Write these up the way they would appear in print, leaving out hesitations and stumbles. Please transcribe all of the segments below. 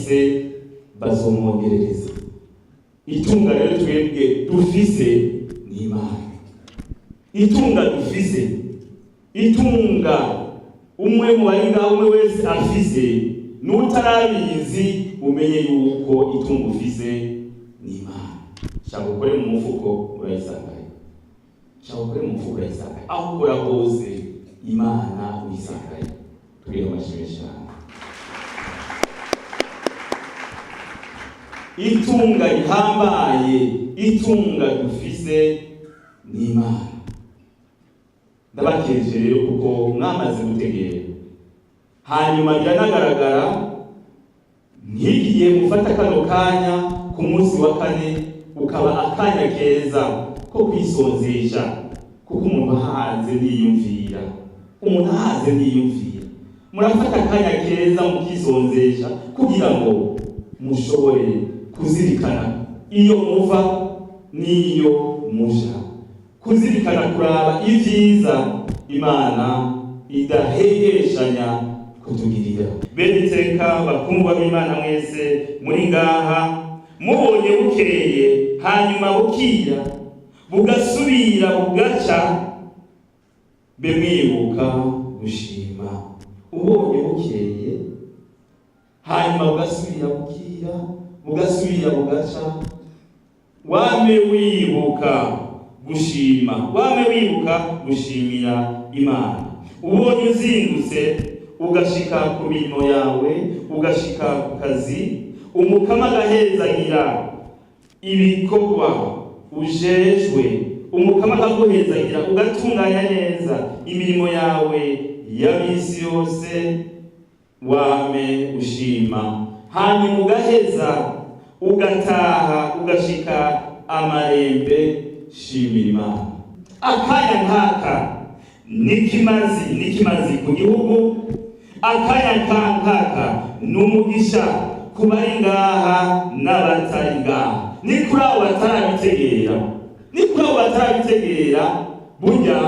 Uwafise bazomwongerereza. Itunga rero twebwe dufise ni Imana. Itunga dufise, itunga umwe mu bari ngaho, umwe wese afise, n'utarabizi, umenye yuko itunga ufise ni Imana. Shaka ukore mu mufuko urayisangayo, shaka ukore mu mufuko urayisangayo, aho ukora hose Imana uyisangayo. Tugire amashimwe cyane. Itunga rihambaye, itunga dufise ni Imana. Ndabakeje rero kuko mwamaze gutegera, hanyuma biranagaragara nk'iki gihe mufata kano kanya ku munsi wa kane, ukaba akanya keza ko kwisonzesha, kuko umuntu ahaze ntiyumvira, umuntu ahaze ntiyumvira. Murafata akanya keza mukisonzesha kugira ngo mushobore kuzirikana iyo muva n'iyo muja, kuzirikana kuraba ibyiza Imana idahengeshanya kutugirira. Bene iteka, bakundwa b'Imana mwese muri ngaha, mubonye bukeye hanyuma bukira, bugasubira bugaca, be mwibuka gushima. Ubonye bukeye hanyuma bugasubira bukira, bugasubira bugaca, wame wibuka gushima, wame wibuka gushimira Imana. Ubonye uzindutse ugashika ku mirimo yawe, ugashika ku kazi, Umukama agahezagira ibikorwa ujejwe, Umukama akaguhezagira ugatunganya neza imirimo yawe ya misi yose, wame ushima. Hanyuma ugaheza ugataha, ugashika amarembe, shimira Imana. Akanya nkaka n'ikimazi, n'ikimazi ku gihugu. Akanya nkaka ni umugisha ku bari ngaha n'abatari ngaha. Ni kuri abo batarabitegera, ni kuri abo batarabitegera. Burya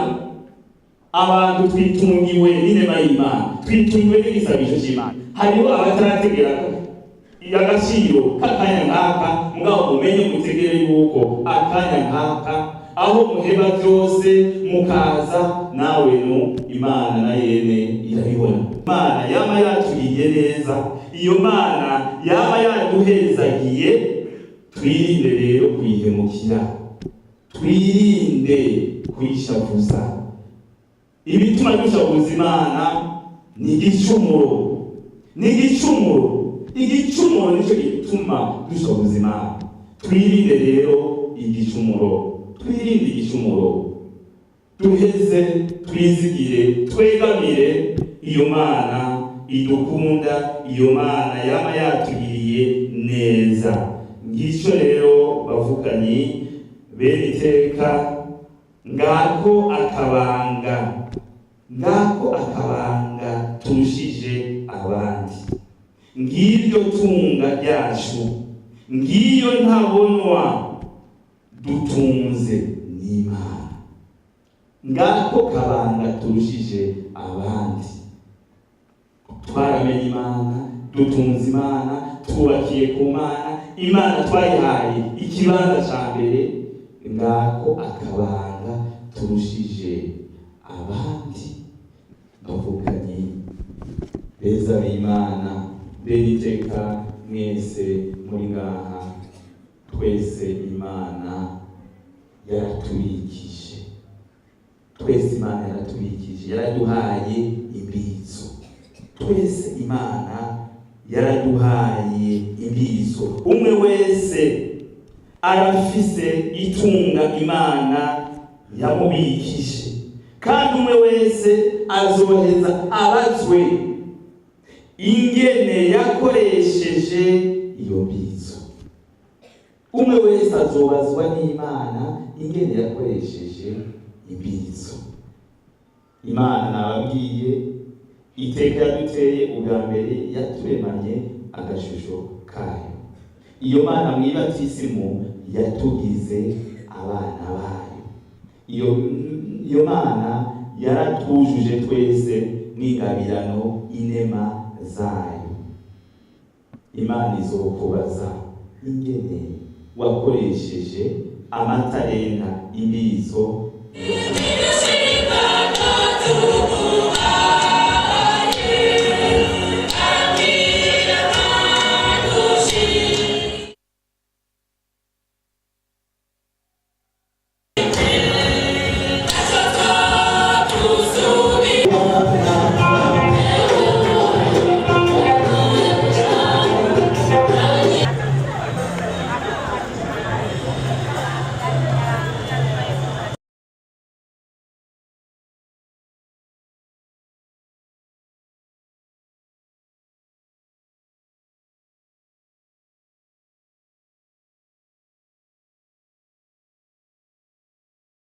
abantu twitungiwe n'inema y'Imana, twitungiwe n'igisabisho cy'Imana. Hariho abatarategera agaciro k'akanya nkaka, mugabo mumenye, mutegere yuko akanya nkaka, aho muheba byose mukaza, nawe nu Imana na yene irabibona. Imana yama yatugiriye neza, iyo Mana yama yaduhezagiye, twirinde rero kuyihemukira, twirinde kuyishavuza. Ibituma dushavuza Imana ni igicumuro, ni igicumuro. Igicumuro nicyo gituma dushavuza Imana. Twirinde rero igicumuro, twirinde igicumuro, duheze twizigire, twegamire iyo Mana idukunda, iyo Mana yama yatugiriye neza. Ngico rero bavukanyi, bene iteka, ngako akabanga, ngako akabanga turushije abandi, ngiryo tunga ryacu, ngiyo ntabonwa dutunze n'Imana. Ngako kabanga turushije abandi. Twaramenye Imana, dutunze Imana, twubakiye ku Mana, Imana twayihaye ikibanza ca mbere. Ngako akabanga turushije abandi. Bavukanye beza b'Imana, bene iteka mwese muri ngaha, twese Imana yaratubikije, twese Imana yaratubikije, yaraduhaye imbitso. Twese Imana yaraduhaye imbitso. Umwe wese arafise itunga Imana yamubikije, kandi umwe wese azoheza abazwe ingene yakoresheje iyo mbitso. Umwe wese azobazwa n'Imana ingene yakoresheje imbitso. Imana, nababwiye iteka yaduteye ubwa mbere, yaturemanye agashusho kayo. Iyo Mana mwibatisimu yatugize abana bayo. Iyo Mana yaratwujuje twese n'ingabirano, inema zayo. Imana izokubaza ingene wakoresheje amatalenta ibizo. Thank you.